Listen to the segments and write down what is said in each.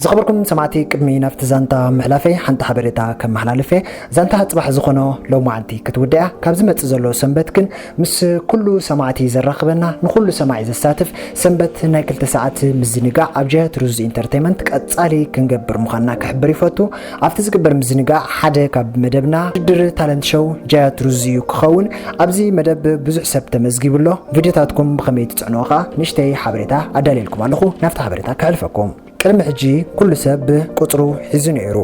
ዝኸበርኩም ሰማዕቲ፣ ቅድሚ ናብቲ ዛንታ ምሕላፈይ ሓንቲ ሓበሬታ ከመሓላልፍ እየ። ዛንታ ጽባሕ ዝኾኖ ሎማዓንቲ ክትውድእ እያ። ካብ ዝመጽእ ዘሎ ሰንበት ግን ምስ ኩሉ ሰማዕቲ ዘራኽበና፣ ንኹሉ ሰማዒ ዘሳትፍ ሰንበት ናይ ክልተ ሰዓት ምዝንጋዕ ኣብ ጃያ ትሩዝ ኢንተርቴይመንት ቀጻሊ ክንገብር ምዃንና ክሕብር ይፈቱ። ኣብቲ ዝግበር ምዝንጋዕ ሓደ ካብ መደብና ውድድር ታለንት ሾው ጃያ ትሩዝ እዩ ክኸውን። ኣብዚ መደብ ብዙሕ ሰብ ተመዝጊቡ ኣሎ። ቪድዮታትኩም ብኸመይ ትጽዕንዎ ከኣ ንእሽተይ ሓበሬታ ኣዳልየልኩም ኣለኹ። ናብቲ ሓበሬታ ከሕልፈኩም። ቅድሚ ሕጂ ኩሉ ሰብ ቁጽሩ ሒዙ ነይሩ።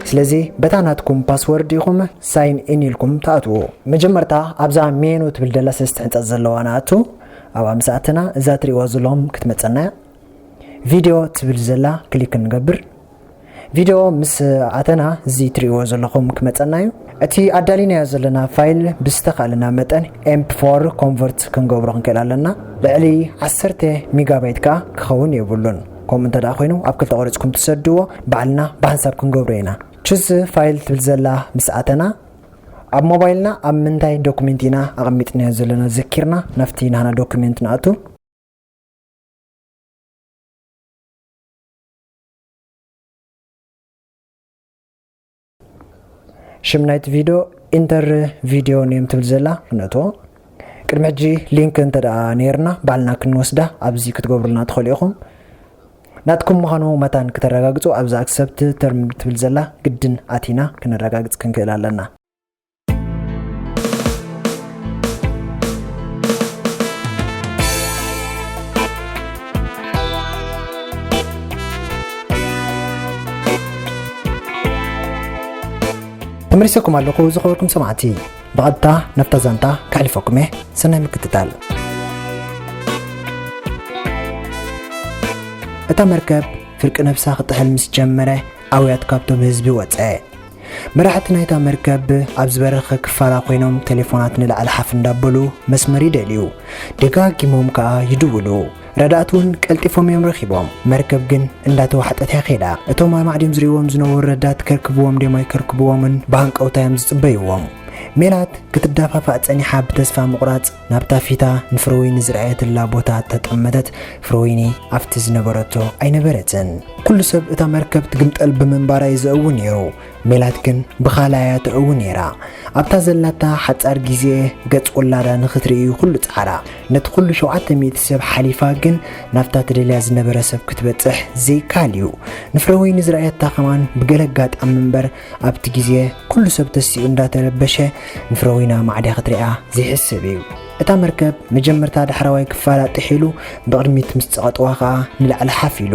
ስለዚ በታ ናትኩም ፓስወርድ ኢኹም ሳይን ኢን ኢልኩም ትኣትዉ። መጀመርታ ኣብዛ ሜኑ ትብል ደላ ሰለስተ ሕንጻጽ ዘለዋ ንኣቱ። ኣብኣ ምስ ኣተና እዛ ትርእይዋ ዘለኹም ክትመጸና እያ። ቪድዮ ትብል ዘላ ክሊክ ንገብር። ቪድዮ ምስ ኣተና እዚ ትርእይዎ ዘለኹም ክመጸና እዩ። እቲ ኣዳሊናዮ ዘለና ፋይል ብዝተኻእለና መጠን ኤምፒ ፎር ኮንቨርት ክንገብሮ ክንክእል ኣለና። ልዕሊ ዓሰርተ ሜጋባይት ከኣ ክኸውን የብሉን። ከምኡ እንተ ደኣ ኮይኑ ኣብ ክልተ ቆሪጽኩም ትሰድዎ ባዕልና ብሓንሳብ ክንገብሮ ኢና። ቹዝ ፋይል ትብል ዘላ ምስ ኣተና ኣብ ሞባይልና ኣብ ምንታይ ዶኩሜንት ኢና ኣቐሚጥናዮ ዘለና ዘኪርና ናብቲ ናህና ዶኩሜንት ንኣቱ። ሽም ናይቲ ቪድዮ ኢንተር ቪድዮ ኔም ትብል ዘላ ክነእትዎ። ቅድሚ ሕጂ ሊንክ እንተ ደኣ ነይርና ባዕልና ክንወስዳ ኣብዚ ክትገብሩልና ትኽእሉ ኢኹም። ናትኩም ምዃኑ መታን ክተረጋግጹ ኣብዛ ኣክሰፕት ተርም ትብል ዘላ ግድን ኣቲና ክነረጋግጽ ክንክእል ኣለና። ተመሊሰኩም ኣለኹ ዝኸበርኩም ሰማዕቲ። ብቐጥታ ናብታ ዛንታ ከሕልፈኩም እየ። ሰናይ ምክትታል። እታ መርከብ ፍርቂ ነብሳ ክጥሕል ምስ ጀመረ ኣውያት ካብቶም ህዝቢ ወጸ። መራሕቲ ናይታ መርከብ ኣብ ዝበረኸ ክፋላ ኮይኖም ቴሌፎናት ንላዕሊ ሓፍ እንዳበሉ መስመር ይደልዩ። ደጋጊሞም ከኣ ይድውሉ። ረዳእቲ እውን ቀልጢፎም እዮም ረኺቦም። መርከብ ግን እንዳተዋሕጠት እያ ከይዳ። እቶም ኣማዕድዮም ዝርእይዎም ዝነበሩ ረዳት ከርክብዎም ድዮም ኣይከርክብዎምን ብሃንቀውታ እዮም ዝጽበይዎም። ሜላት ክትዳፋፋእ ጸኒሓ ብተስፋ ምቑራጽ ናብታ ፊታ ንፍረወይኒ ዝረኣየትላ ቦታ ተጠመተት። ፍረወይኒ ኣብቲ ዝነበረቶ ኣይነበረትን። ኩሉ ሰብ እታ መርከብ ትግምጠል ብምንባራ እዩ ዘእዊ ነይሩ። ሜላት ግን ብኻልኣ እያ ተእዊ ነይራ። ኣብታ ዘላታ ሓጻር ግዜ ገጽ ውላዳ ንኽትርኢ ኩሉ ጻዕራ። ነቲ ኩሉ ሸውዓተ ሚእቲ ሰብ ሓሊፋ ግን ናብታ ትደልያ ዝነበረ ሰብ ክትበጽሕ ዘይከኣል እዩ። ንፍረወይኒ ዝረኣየታ ከማን ብገለ ኣጋጣሚ እምበር ኣብቲ ግዜ ኩሉ ሰብ ተሲኡ እንዳተረበሸ ንፍረወይኒ ኣማዕድያ ክትሪኣ ዘይሕሰብ እዩ። እታ መርከብ መጀመርታ ዳሕረዋይ ክፋላ ጥሒሉ ብቕድሚት ምስ ጸቐጥዋ ኸኣ ንላዕሊ ሓፍ ኢሉ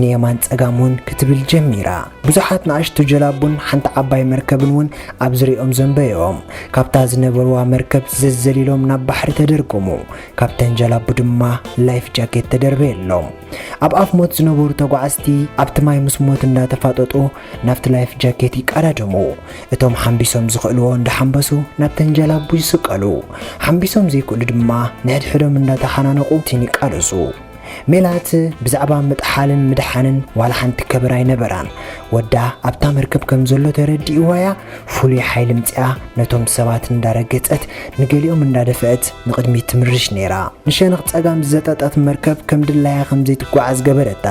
ንየማን ጸጋም እውን ክትብል ጀሚራ። ብዙሓት ንኣሽቱ ጀላቡን ሓንቲ ዓባይ መርከብን እውን ኣብ ዝሪኦም ዘንበዮም። ካብታ ዝነበርዋ መርከብ ዘዘሊሎም ናብ ባሕሪ ተደርጎሙ። ካብተን ጀላቡ ድማ ላይፍ ጃኬት ተደርበየሎም። ኣብ ኣፍ ሞት ዝነበሩ ተጓዓዝቲ ኣብቲ ማይ ምስ ሞት እንዳተፋጠጡ ናብቲ ላይፍ ጃኬት ይቀዳደሙ። እቶም ሓምቢሶም ዝኽእልዎ እንዳሓምበሱ ናብተን ጀላቡ ይስቀሉ። ሓምቢሶም ዘይክእሉ ድማ ንሕድሕዶም እንዳተሓናነቑ ቲን ይቃለሱ። ሜላት ብዛዕባ ምጥሓልን ምድሓንን ዋላ ሓንቲ ከበር ኣይነበራን። ወዳ ኣብታ መርከብ ከም ዘሎ ተረዲእዋ እያ ፍሉይ ሓይሊ ምጽኣ ነቶም ሰባት እንዳረገጸት ንገሊኦም እንዳደፍአት ንቕድሚት ትምርሽ ነይራ። ንሸነኽ ጸጋም ዝዘጠጠት መርከብ ከም ድላያ ከም ዘይትጓዓዝ ገበረታ።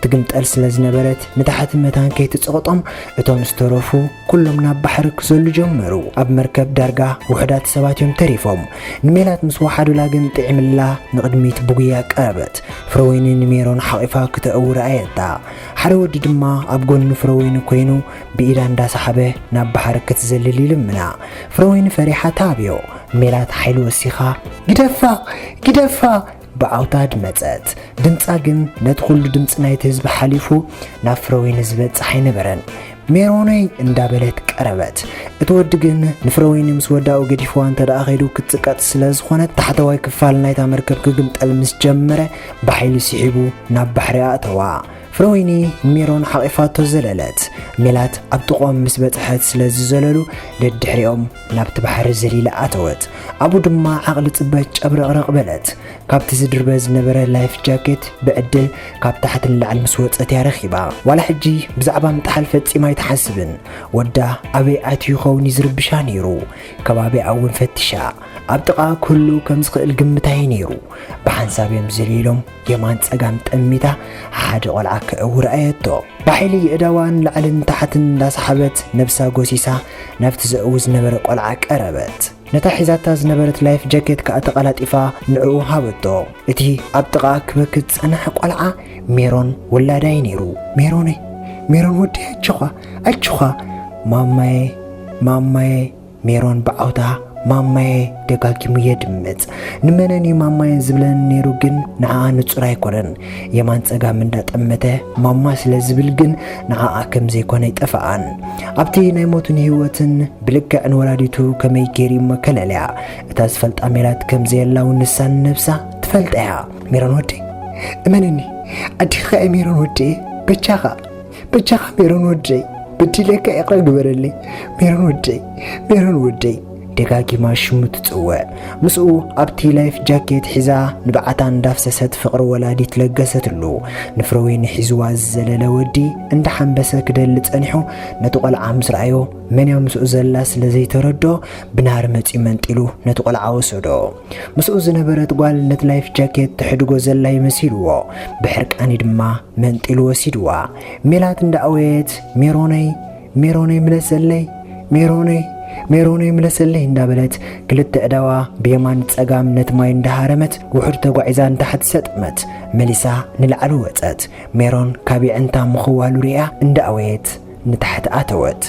ትግምጠል ስለ ዝነበረት ንታሕቲ መታን ከይትጸቕጦም እቶም ዝተረፉ ኩሎም ናብ ባሕሪ ክዘሉ ጀመሩ። ኣብ መርከብ ዳርጋ ውሑዳት ሰባት እዮም ተሪፎም። ንሜላት ምስ ወሓዱላ ግን ጥዒምላ ንቕድሚት ብጉያ ቀረበት። ፍረወይኒ ንሜሮን ሓቒፋ ክተእዊ ረኣየታ። ሓደ ወዲ ድማ ኣብ ጎኒ ፍረወይኒ ኮይኑ ብኢዳ እንዳሰሓበ ናብ ባሕሪ ክትዘልል ይልምና። ፍረወይኒ ፈሪሓ ተኣብዮ። ሜላት ሓይሊ ወሲኻ ግደፋ! ግደፋ! ብዓውታ ኣድመጸት። ድምጻ ግን ነቲ ኩሉ ድምጺ ናይቲ ህዝቢ ሓሊፉ ናብ ፍረወይኒ ዝበጽሕ ኣይነበረን። ሜሮነይ እንዳበለት ቀረበት። እቲ ወዲ ግን ንፍረወይኒ ምስ ወዳኡ ገዲፍዋ እንተ ደኣ ከይዱ ክትጽቀጥ ስለ ዝኾነት ታሕተዋይ ክፋል ናይታ መርከብ ክግምጠል ምስ ጀመረ ብሓይሊ ስሒቡ ናብ ባሕሪ ኣእተዋ። ፍረወይኒ ሜሮን ሓቒፋቶ ዘለለት። ሜላት ኣብ ጥቕኦም ምስ በጽሐት ስለ ዝዘለሉ ደድሕሪኦም ናብቲ ባሕሪ ዘሊላ ኣተወት። ኣብኡ ድማ ዓቕሊ ጽበት ጨብረቕረቕ በለት። ካብቲ ዝድርበ ዝነበረ ላይፍ ጃኬት ብዕድል ካብ ታሕቲ ንላዕሊ ምስ ወጸት እያ ረኺባ። ዋላ ሕጂ ብዛዕባ ምጥሓል ፈጺማ ኣይትሓስብን። ወዳ ኣበይ ኣትዩ ይኸውን እዩ ዝርብሻ ነይሩ። ከባቢኣ እውን ፈቲሻ። ኣብ ጥቓ ክህሉ ከም ዝኽእል ግምታ እዩ ነይሩ። ብሓንሳብ እዮም ዝልኢሎም። የማን ጸጋም ጠሚታ ሓደ ቆልዓ ክእውር ኣየቶ። ብሓይሊ የእዳዋ ንላዕልን ታሕትን እንዳሰሓበት ነብሳ ጎሲሳ ናብቲ ዘእዊ ዝነበረ ቆልዓ ቀረበት። ነታ ሒዛታ ዝነበረት ላይፍ ጃኬት ከኣ ተቐላጢፋ ንዕኡ ሃበቶ። እቲ ኣብ ጥቓ ክበኪ ዝጸንሐ ቆልዓ ሜሮን ወላዳይ ነይሩ። "ሜሮነይ፣ ሜሮን ወደይ፣ ኣጆኻ፣ ኣጆኻ፣ ማማየ፣ ማማየ!" ሜሮን ብዓውታ "ማማየ" ደጋጊሙ የድምጽ። ንመነን እዩ ማማየ ዝብለን ነይሩ ግን ንዓኣ ንጹር ኣይኮነን። የማን ጸጋም እንዳጠመተ "ማማ" ስለ ዝብል ግን ንዓኣ ከም ዘይኮነ ኣይጠፍኣን። ኣብቲ ናይ ሞትን ህይወትን ብልክዕ ንወላዲቱ ከመይ ገይሩ እዩ መከለልያ? እታ ዝፈልጣ ሜላት ከም ዘየላ እውን ንሳ ንነብሳ ትፈልጣ እያ። "ሜሮን ወደይ፣ እመነኒ፣ ኣዴኻ እየ ሜሮን ወደይ፣ በጃኻ፣ በጃኻ ሜሮን ወደይ፣ በዲለካ ይቕረ ግበረለይ፣ ሜሮን ወደይ፣ ሜሮን ወደይ" ደጋጊማ ሽሙ ትጽውዕ። ምስኡ ኣብቲ ላይፍ ጃኬት ሒዛ ንብዓታ እንዳፍሰሰት ፍቕሪ ወላዲት ለገሰትሉ። ንፍረወይኒ ሒዝዋ ዝዘለለ ወዲ እንዳሓንበሰ ክደሊ ጸኒሑ ነቲ ቆልዓ ምስ ረኣዮ፣ መን እያ ምስኡ ዘላ ስለ ዘይተረድኦ፣ ብናህሪ መጺኡ መንጢሉ ነቲ ቆልዓ ወሰዶ። ምስኡ ዝነበረት ጓል ነቲ ላይፍ ጃኬት ትሕድጎ ዘላ ይመሲልዎ፣ ብሕርቃኒ ድማ መንጢሉ ወሲድዋ። ሜላት እንዳኣወየት "ሜሮነይ፣ ሜሮነይ ምለሰለይ፣ ሜሮነይ፣ ሜሮነይ ምለሰለይ" እንዳበለት ክልተ እዳዋ ብየማን ጸጋም ነቲ ማይ እንዳሃረመት ውሑድ ተጓዒዛ ንታሕቲ ሰጠመት። መሊሳ ንላዕሊ ወጸት። ሜሮን ካብ የዕንታ ምኽዋሉ ሪኣ እንዳኣወየት ንታሕቲ ኣተወት።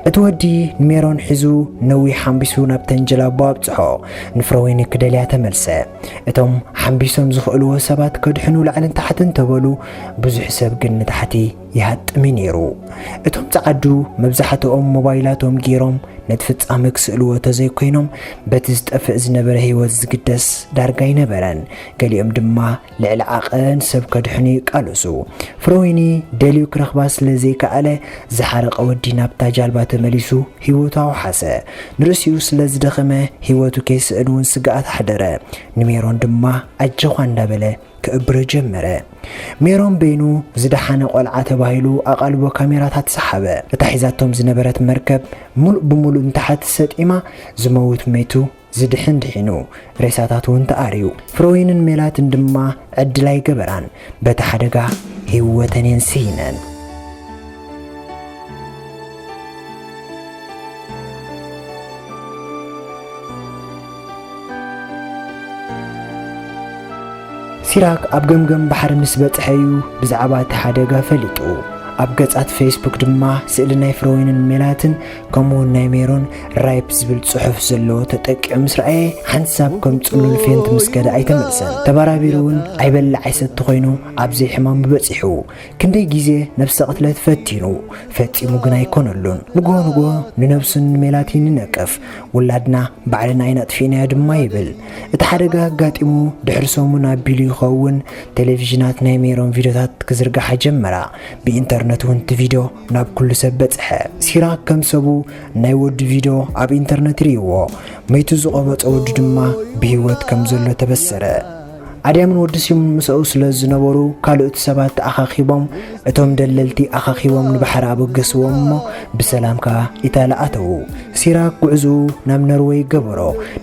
እቲ ወዲ ንሜሮን ሒዙ ነዊሕ ሓንቢሱ ናብ ተንጀላቦ ኣብጽሖ። ንፍረወይኒ ክደልያ ተመልሰ። እቶም ሓንቢሶም ዝኽእልዎ ሰባት ከድሕኑ ላዕልን ታሕትን ተበሉ። ብዙሕ ሰብ ግን ንታሕቲ ይሃጥም እዩ ነይሩ። እቶም ጸዓዱ መብዛሕትኦም ሞባይላቶም ገይሮም ነቲ ፍጻመ ክስእልዎ ተዘይኮይኖም በቲ ዝጠፍእ ዝነበረ ህይወት ዝግደስ ዳርጋ ኣይነበረን። ገሊኦም ድማ ልዕሊ ዓቐን ሰብ ከድሕኑ ይቃለሱ። ፍረወይኒ ደልዩ ክረኽባ ስለ ዘይከኣለ ዝሓረቐ ወዲ ናብታ ጃልባ ተመሊሱ ህይወቱ ኣውሓሰ። ንርእሲኡ ስለ ዝደኸመ ህይወቱ ከይስእን እውን ስግኣት ኣሕደረ። ንሜሮን ድማ ኣጆኻ እንዳበለ ክእብሮ ጀመረ። ሜሮን በይኑ ዝደሓነ ቆልዓ ተባሂሉ ኣቓልቦ ካሜራታት ሰሓበ። እታ ሒዛቶም ዝነበረት መርከብ ሙሉእ ብሙሉእ ንታሕቲ ሰጢማ፣ ዝመውት መይቱ፣ ዝድሕን ድሒኑ፣ ሬሳታት እውን ተኣርዩ። ፍረወይንን ሜላትን ድማ ዕድል ኣይገበራን። በቲ ሓደጋ ህይወተን እየን ስኢነን። ሲራክ ኣብ ገምገም ባሕሪ ምስ በጽሐ እዩ ብዛዕባ እቲ ሓደጋ ፈሊጡ። ኣብ ገጻት ፌስቡክ ድማ ስእሊ ናይ ፍረወይንን ሜላትን ከምኡውን ናይ ሜሮን ራይፕ ዝብል ጽሑፍ ዘለዎ ተጠቂዑ ምስ ረኣየ፣ ሓንሳብ ከም ጽሉል ፌንት ምስ ከደ ኣይተመልሰን። ተባራቢሩ እውን ኣይበልዕ ኣይሰቲ ኮይኑ ኣብ ዘይሕማሙ በጺሑ። ክንደይ ግዜ ነብሰ ቅትለት ፈቲኑ፣ ፈጺሙ ግን ኣይኮነሉን። ንግሆ ንግሆ ንነብሱን ንሜላትን ይነቅፍ። ውላድና ባዕልና ኣይነጥፊእናዮ ድማ ይብል። እቲ ሓደጋ ኣጋጢሙ ድሕሪ ሰሙን ኣቢሉ ይኸውን ቴሌቪዥናት ናይ ሜሮን ቪድዮታት ክዝርግሓ ጀመራ። ብኢንተርነት እውን እቲ ቪድዮ ናብ ኩሉ ሰብ በጽሐ። ሲራክ ከም ሰቡ ናይ ወዱ ቪድዮ ኣብ ኢንተርነት ርእይዎ። መይቱ ዝቐበጸ ወዱ ድማ ብህይወት ከም ዘሎ ተበሰረ። ኣድያምን ወዲ ሲሙን ምስኡ ስለ ዝነበሩ ካልኦት ሰባት ተኣኻኺቦም፣ እቶም ደለልቲ ኣኻኺቦም ንባሕሪ ኣበገስዎም እሞ ብሰላም ከኣ ኢታሊ ኣተዉ። ሲራክ ጉዕዝኡ ናብ ኖርወይ ገበሮ።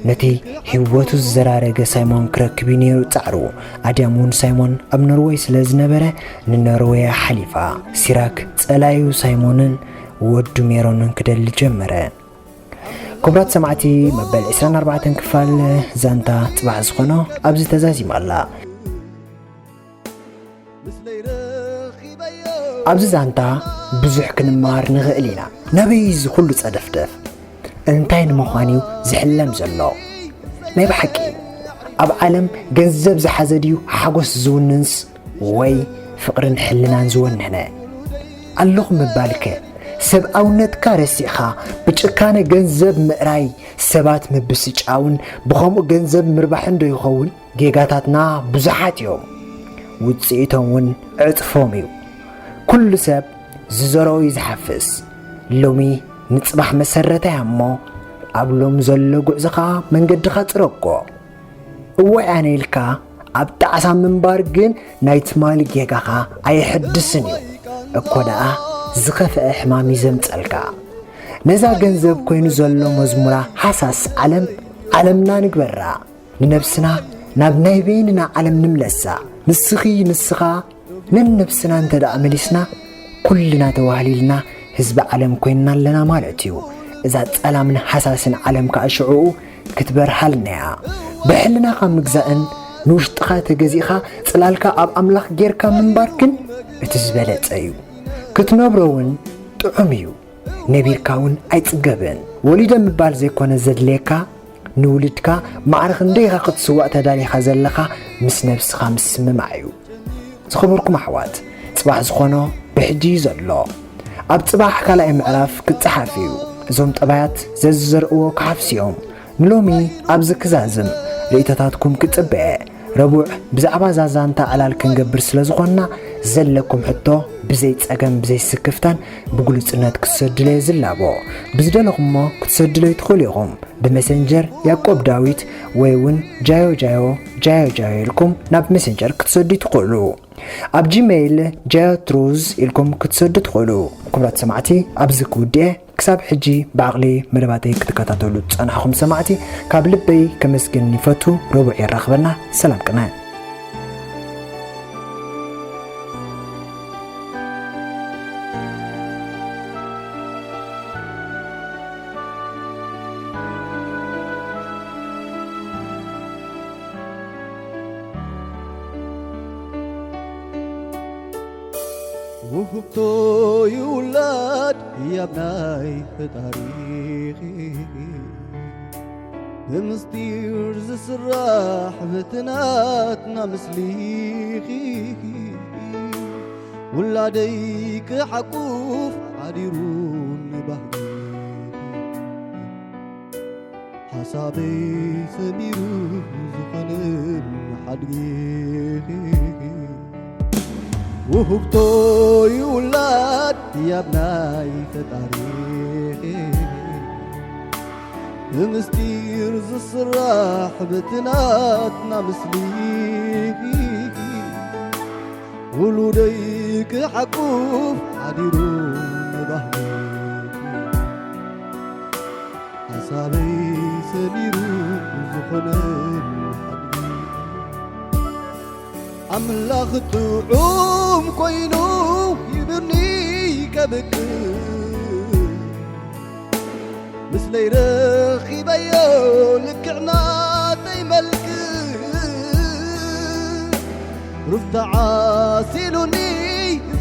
ነቲ ህይወቱ ዝዘራረገ ሳይሞን ክረክብ እዩ ነይሩ ጻዕሩ። ኣድያም እውን ሳይሞን ኣብ ኖርወይ ስለ ዝነበረ ንኖርወይ ሓሊፋ። ሲራክ ጸላዩ ሳይሞንን ወዱ ሜሮንን ክደሊ ጀመረ። ክቡራት ሰማዕቲ፣ መበል ዕስራን ኣርባዕተን ክፋል ዛንታ ጽባሕ ዝኾኖ ኣብዚ ተዛዚማ ኣላ። ኣብዚ ዛንታ ብዙሕ ክንማር ንኽእል ኢና። ናበይ እዚ ኩሉ ጸደፍደፍ? እንታይ ንምዃን እዩ ዝሕለም ዘሎ? ናይ ብሓቂ ኣብ ዓለም ገንዘብ ዝሓዘ ድዩ ሓጎስ ዝውንንስ ወይ ፍቕርን ሕልናን ዝወነነ? ኣለኹ ምባልከ ሰብኣውነትካ ረሲዕኻ ብጭካነ ገንዘብ ምእራይ፣ ሰባት ምብስጫውን ብኸምኡ ገንዘብ ምርባሕን ዶ ይኸውን? ጌጋታትና ብዙሓት እዮም፣ ውጽኢቶም እውን ዕጽፎም እዩ። ኩሉ ሰብ ዝዘርኦ እዩ ዝሓፍስ። ሎሚ ንጽባሕ መሰረታ እያ እሞ፣ ኣብ ሎሚ ዘሎ ጉዕዞኻ መንገድኻ ጽረጎ። እወ ኣነ ኢልካ ኣብ ጣዕሳ ምንባር ግን ናይ ትማሊ ጌጋኻ ኣየሐድስን እዩ። እኮ ደኣ ዝኸፍአ ሕማም እዩ ዘምጸልካ። ነዛ ገንዘብ ኮይኑ ዘሎ መዝሙራ ሃሳስ ዓለም፣ ዓለምና ንግበራ። ንነብስና ናብ ናይ በይንና ዓለም ንምለሳ። ንስኺ፣ ንስኻ ነንነብስና እንተ ደኣ መሊስና፣ ኩልና ተዋህሊልና ህዝቢ ዓለም ኮይንና ኣለና ማለት እዩ። እዛ ጸላምን ሃሳስን ዓለም ከኣ ሽዕኡ ክትበርሃልና እያ። ብሕልናኻ ምግዛእን ንውሽጥኻ ተገዚእኻ ጽላልካ ኣብ ኣምላኽ ጌርካ ምንባር ግን እቲ ዝበለጸ እዩ። ክትነብሮ እውን ጥዑም እዩ። ነቢርካ እውን ኣይጽገብን። ወሊደ ምባል ዘይኮነ ዘድልየካ፣ ንውልድካ ማዕረ ክንደይ ኢኻ ክትስዋእ ተዳሊኻ ዘለኻ ምስ ነብስኻ ምስምማዕ እዩ። ዝኸበርኩም ኣሕዋት፣ ጽባሕ ዝኾኖ ብሕጂ እዩ ዘሎ። ኣብ ጽባሕ ካልኣይ ምዕራፍ ክጸሓፍ እዩ። እዞም ጠባያት ዘዝዘርእዎ ክሓፍሱ እዮም። ንሎሚ ኣብዚ ክዛዝም ርእይቶታትኩም ክጽበ እየ። ረቡዕ ብዛዕባ እዛ ዛንታ ዕላል ክንገብር ስለ ዝኾንና፣ ዘለኩም ሕቶ ብዘይ ጸገም ብዘይ ስክፍታን ብግሉጽነት ክትሰድለዮ ዝላቦ። ብዝደለኹሞ ክትሰድለዩ ትኽእሉ ኢኹም። ብመሰንጀር ያቆብ ዳዊት ወይ እውን ጃዮ ጃዮ፣ ጃዮ ጃዮ ኢልኩም ናብ መሰንጀር ክትሰዱ ትኽእሉ። ኣብ ጂሜይል ጃዮ ትሩዝ ኢልኩም ክትሰዱ ትኽእሉ። ክቡራት ሰማዕቲ፣ ኣብዚ ክውድኤ። ክሳብ ሕጂ ብዓቕሊ መደባተይ ክትከታተሉ ዝጸናሕኹም ሰማዕቲ፣ ካብ ልበይ ከመስግን ይፈቱ። ረቡዕ የራኽበና። ሰላም ቅነ። ውህብቶ ይውላድ ህያብ ናይ ፈጣሪኺ፣ ብምስጢር ዝስራሕ በቲ ናትና ምስሊኺ፣ ውላደይ ክሓቁፍ ሓዲሩ ንባህጊ። ሓሳበይ ሰሚሩ ዝኾነን ሓድጊ። ውህብቶ ይውላድ ህያብ ናይ ፈጣሪ። ብምስጢር ዝስራሕ በቲ ናትና ምስሊ። ውሉደይ ክሓቁፍ ሓዲሩ ንባህሊ። ሓሳበይ ሰሚሩ ዝኾነ ሓድጊ። ኣምላኽ ጥዑም ኮይኑ ሂብኒ ከብቅዕ። ምስለይ ረኺበዮ ልክዕ ናተይ መልክዕ። ሩፍታ ዓሲሉኒ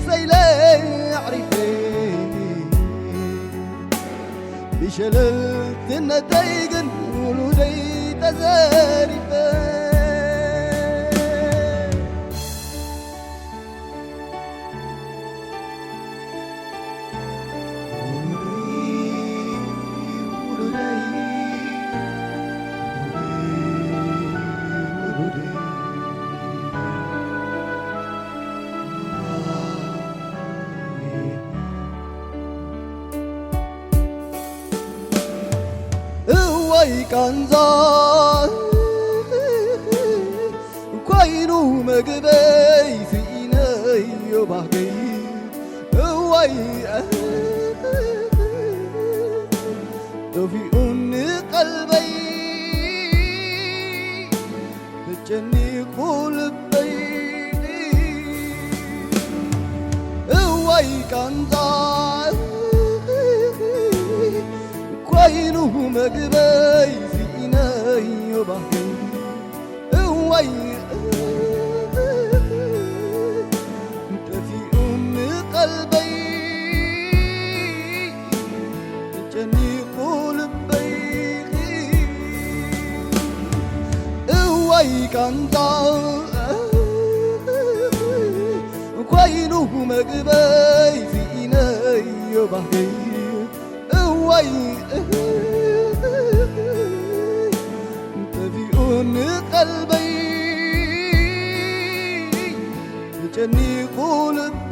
ሰይለይ ኣዕሪፈ። ብሸለልትነተይ ግን ውሉደይ ተዘሪፈ። እዋይ ቃንዛ ኮይኑ መግበይ ስኢነዮ ባህገይ። እዋይ ጠፊኡኒ ቀልበይ ተጨኒቑ ልበይ። እዋይ ቃንዛ ኮይኑ መግበይ ስኢነዮ ባህገይ። እዋይ ጠፊኡኒ ቀልበይ ተጨኒቑ ልበይ። እዋይ ቃንዛ ኮይኑ መግበይ ስኢነዮ ባህገይ። እዋይ ጠፊኡኒ ቀልበይ ተጨኒቑ ልበይ።